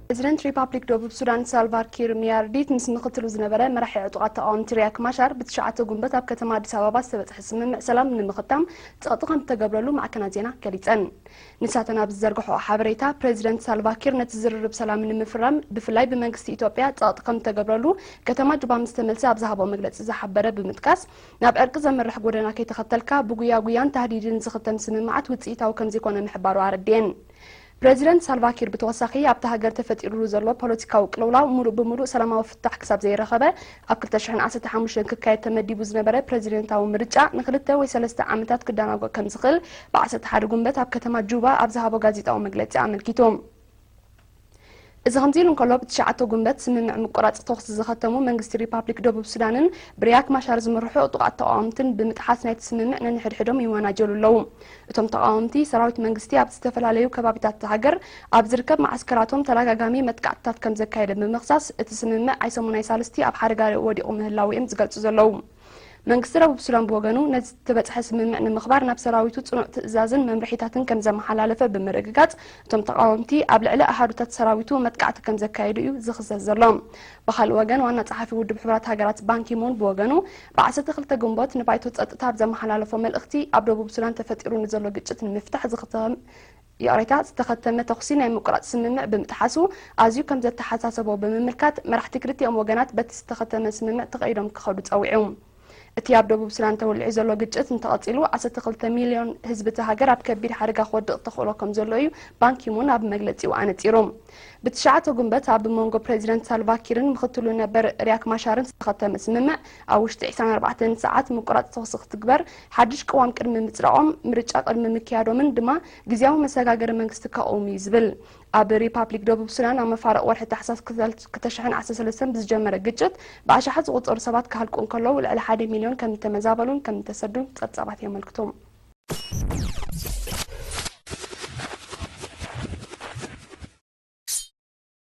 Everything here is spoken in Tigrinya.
ፕሬዚደንት ሪፓብሊክ ደቡብ ሱዳን ሳልቫ ኪር ሚያርዲት ምስ ምክትሉ ዝነበረ መራሒ ዕጡቓት ተቓወምቲ ሪያክ ማሻር ብትሽዓተ ጉንበት ኣብ ከተማ ኣዲስ ኣበባ ዝተበፅሐ ስምምዕ ሰላም ንምኽታም ፀቕጢ ከም ዝተገብረሉ ማዕከናት ዜና ገሊፀን። ንሳተን ኣብ ዝዘርግሖ ሓበሬታ፣ ፕሬዚደንት ሳልቫ ኪር ነቲ ዝርርብ ሰላም ንምፍራም ብፍላይ ብመንግስቲ ኢትዮጵያ ፀቕጢ ከም ዝተገብረሉ ከተማ ጁባ ምስ ተመልሰ ኣብ ዝሃቦ መግለፂ ዝሓበረ ብምጥቃስ፣ ናብ ዕርቂ ዘምርሕ ጎደና ከይተኸተልካ ብጉያ ጉያን ታህዲድን ዝኽተም ስምምዓት ውፅኢታዊ ከም ዘይኮነ ምሕባሩ ኣረድኤን። ፕሬዚደንት ሳልቫ ኪር ብተወሳኺ ኣብታ ሃገር ተፈጢሩሉ ዘሎ ፖለቲካዊ ቅልውላው ሙሉእ ብሙሉእ ሰላማዊ ፍታሕ ክሳብ ዘይረኸበ ኣብ ክልተ ሽሕን ዓሰርተ ሓሙሽተን ክካየድ ተመዲቡ ዝነበረ ፕሬዚደንታዊ ምርጫ ንክልተ ወይ ሰለስተ ዓመታት ክደናጎ ከም ዝኽእል ብ ዓሰርተ ሓደ ጉንበት ኣብ ከተማ ጁባ ኣብ ዝሃቦ ጋዜጣዊ መግለጺ ኣመልኪቱ። እዚ ከምዚ ኢሉ እንከሎ፣ ብትሽዓተ ጉንበት ስምምዕ ምቁራጽ ተኹሲ ዝኸተሙ መንግስቲ ሪፓብሊክ ደቡብ ሱዳንን ብሪያክ ማሻር ዝምርሑ ዕጡቓት ተቓወምትን ብምጥሓስ ናይቲ ስምምዕ ነንሕድሕዶም ይወናጀሉ ኣለዉ። እቶም ተቓወምቲ፣ ሰራዊት መንግስቲ ኣብ ዝተፈላለዩ ከባቢታት እታ ሃገር ኣብ ዝርከብ መዓስከራቶም ተደጋጋሚ መጥቃዕትታት ከም ዘካየደ ብምኽሳስ፣ እቲ ስምምዕ ኣይሰሙናይ ሳልስቲ ኣብ ሓደጋ ወዲቑ ምህላው እዮም ዝገልጹ ዘለዉ። መንግስቲ ደቡብ ሱዳን ብወገኑ፣ ነዚ ዝተበጽሐ ስምምዕ ንምኽባር ናብ ሰራዊቱ ጽኑዕ ትእዛዝን መምርሒታትን ከም ዘመሓላለፈ ብምርግጋጽ፣ እቶም ተቓወምቲ ኣብ ልዕሊ ኣሃዱታት ሰራዊቱ መጥቃዕቲ ከም ዘካየዱ እዩ ዝኽሰስ ዘሎ። ብኻልእ ወገን፣ ዋና ጸሓፊ ውድብ ሕቡራት ሃገራት ባንኪሙን ብወገኑ፣ ብ ዓሰርተ ክልተ ግንቦት ንባይቶ ጸጥታ ኣብ ዘመሓላለፎ መልእኽቲ፣ ኣብ ደቡብ ሱዳን ተፈጢሩ ንዘሎ ግጭት ንምፍታሕ ዝኽተም ይቕሬታ፣ ዝተኸተመ ተኹሲ ናይ ምቁራጽ ስምምዕ ብምጥሓሱ ኣዝዩ ከም ዘተሓሳሰቦ ብምምልካት፣ መራሕቲ ክልቲኦም ወገናት በቲ ዝተኸተመ ስምምዕ ተቐይዶም ክኸዱ ጸዊዑ። እቲ ኣብ ደቡብ ሱዳን ተወሊዑ ዘሎ ግጭት እንተቐጺሉ፣ ዓሰርተ ክልተ ሚልዮን ህዝቢ እታ ሃገር ኣብ ከቢድ ሓደጋ ክወድቕ ተኽእሎ ከም ዘሎ እዩ ባንኪሙን ኣብ መግለጺኡ ኣነጺሩ። ብትሽዓተ ጉንበት ኣብ መንጎ ፕሬዚደንት ሳልቫ ኪርን ምኽትሉ ነበር ሪያክ ማሻርን ዝተኸተመ ስምምዕ፣ ኣብ ውሽጢ ዕስራን ኣርባዕተን ሰዓት ምቁራጽ ተኹሲ ክትግበር፣ ሓድሽ ቅዋም ቅድሚ ምጽዳቖም፣ ምርጫ ቅድሚ ምክያዶምን ድማ ግዝያዊ መሰጋገሪ መንግስቲ ከቕውም እዩ ዝብል። ኣብ ሪፓብሊክ ደቡብ ሱዳን ኣብ መፋርቕ ወርሒ ታሕሳስ ክልተ ሽሕን ዓሰርተ ሰለስተን ብዝጀመረ ግጭት ብኣሽሓት ዝቑጸሩ ሰባት ክሃልቁ እንከለዉ፣ ልዕሊ ሓደ ሚልዮን ከም እተመዛበሉን ከም እተሰዱን ጸብጻባት የመልክቱ።